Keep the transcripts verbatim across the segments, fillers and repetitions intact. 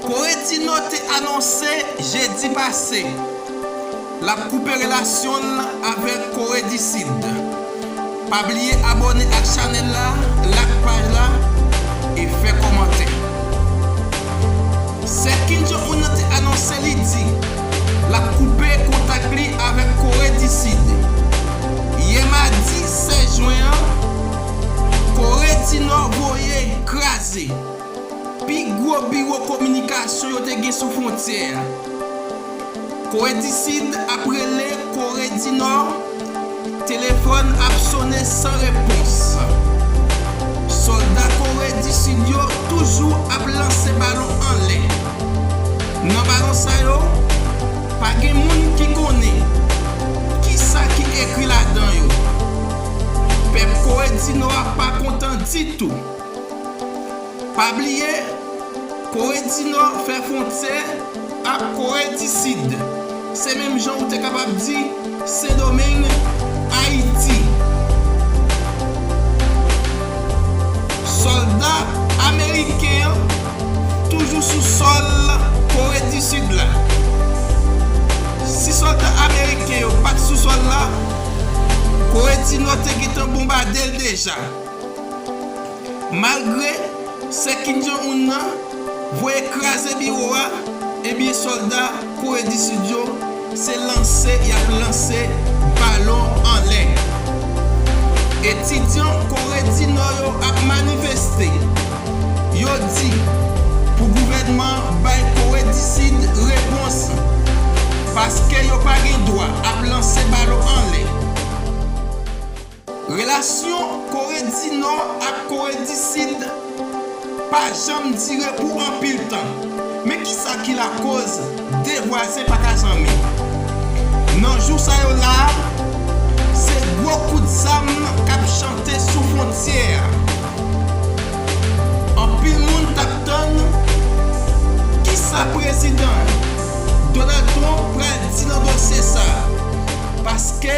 Kore di Nò te anonse jedi pase l ap koupe relasyon l avèk Kore di Sid. Pa bliye abòne ak chanèl la, like paj la, e fè kòmantè. Sè Kim Jong Un nan te anonse li di l ap koupe kontak li avèk Kore di Sid. Yè madi sèz jen an, Kore di Nò voye kraze pi gwo biwo kominikasyon yo te gen sou fwontyè a. Kore di Sid ap rele Kore di Nò, telefòn ap sonnen san repons. Sòlda Kore di Sid yo toujou ap lanse balon anlè. Nan balon sa yo, pa gen moun ki konnen kisa ki ekri ladan yo. Pèp Kore di Nò a pa kontan ditou. Pa bliye, Kore di Nò fè fwontyè ak Kore di Sid. Se menm jan ou te kapab di Sendomeng, Ayiti. Sòlda ameriken an toujou sou sòl Kore di Sid la. Si sòlda ameriken yo pa t sou sòl la, Kore di Nò te gentan bonbade l deja. Malgre sè Kim Jong Un nan voye kraze biwo a, ebyen sòlda Kore di Sid yo se lanse y ap lanse balon anlè. Etidyan Kore di Nò yo ap manifeste. Yo di pou gouvènman bay Kore di Sid repons, paske yo pa gen dwa ap lanse balon anlè. Relasyon Kore di Nò ak Kore di Sid pa janm dire pou anpil tan. Men kisa ki lakoz de vwazen pa ka zanmi? Nan jou sa yo la a, se gwo kout zam k ap chante sou fwontyè a. Anpil moun t ap tann kisa prezidan Donald Trump pral di nan dosye sa a, paske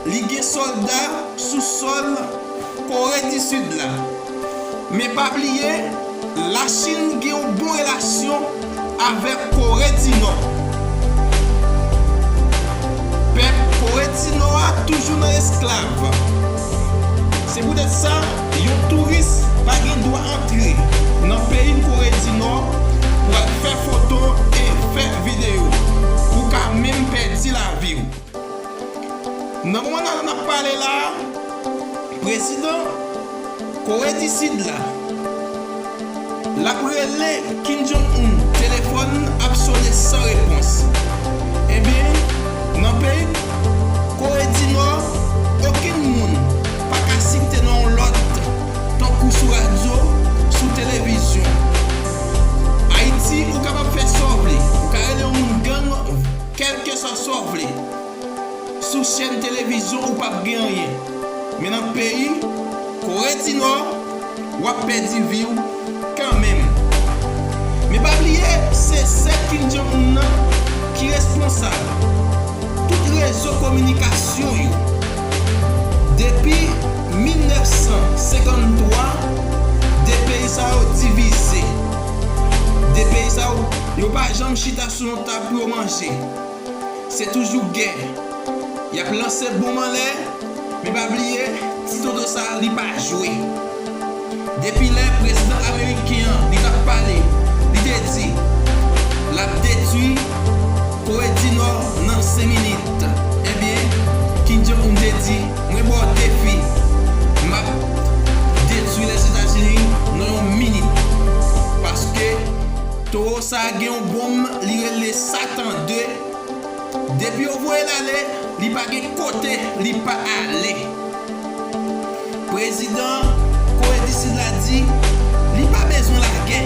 li gen sòlda sou sòl Kore di Sid la. Men pa bliye, Lachin gen yon bon relasyon avèk Kore di Nò. Pèp Kore di Nò a toujou nan esklav. Se poutèt sa, yon touris pa gen dwa antre nan peyi Kore di Nò pou al fè foto e fè videyo. Ou ka menm pèdi lavi w. Nan moman n ap pale la a, prezidan Kore di Sid la, l ap rele Kim Jong Un, telefòn ap sonnen san repons. Ebyen, nan peyi Kore di Nò, okenn moun pa ka site non yon lòt tankou sou radyo, sou televizyon. Ayiti, ou kapab fè sa w vle, ou ka rele yon moun gang, kèlkeswa sa w vle. Sou chèn televizyon ou p ap gen anyen. Men nan peyi Kore di Nò, w ap pèdi vi w kanmenm. Men pa bliye, se sè Kim Jong Un nan ki responsab tout rezo kominikasyon yo. Depi mil nèf san senkanntwa, de peyi sa yo divize. De peyi sa yo, yo pa janm chita sou yon tab pou yo manje. Se toujou gè. Y ap lanse bonm anlè, men pa bliye, ti tonton sa a, li pa jwe. Depi lè prezidan ameriken an, li t ap pale, li te di l ap detwi Kore di Nò nan senk minit. Ebyen, Kim Jong Un te di, "Mwen ba w defi, m ap detwi Lèzetazini nan yon minit." Paske towo sa a gen yon bonm, li rele Satan de. Depi yo voye l ale, li pa gen kote li pa ale. Prezidan Kore di Sid la di li pa bezwen lagè,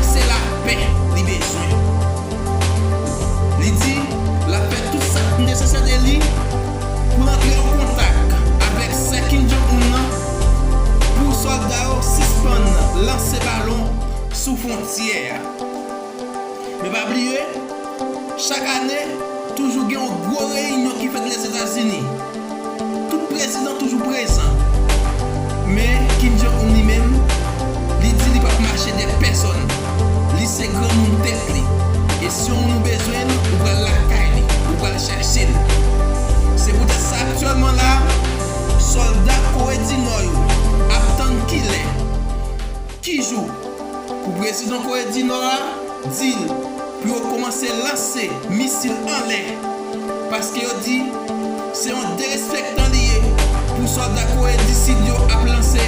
se lapè li bezwen. Li di l ap fè tout sa k nesesè de li pou l antre an kontak avèk sè Kim Jong Un nan pou sòlda yo sispann lanse balon sou fwontyè a. Men pa bliye, chak ane, toujou gen yon gwo reyinyon ki fèt Lèzetazini. Tout prezidan toujou prezan. Men Kim Jong Un li menm, li di li p ap mache dèyè pèsonn. Li se granmoun tèt li. E si yon moun ou bezwen l, ou pral lakay li, ou pral chache l. Se poutèt sa aktyèlman la, sòlda Kore di Nò yo ap tann kilè, ki jou, pou prezidan Kore di Nò a di l pou yo kòmanse lanse misil anlè. Paske yo di se yon derespektan li ye pou sòlda Kore di Sid yo ap lanse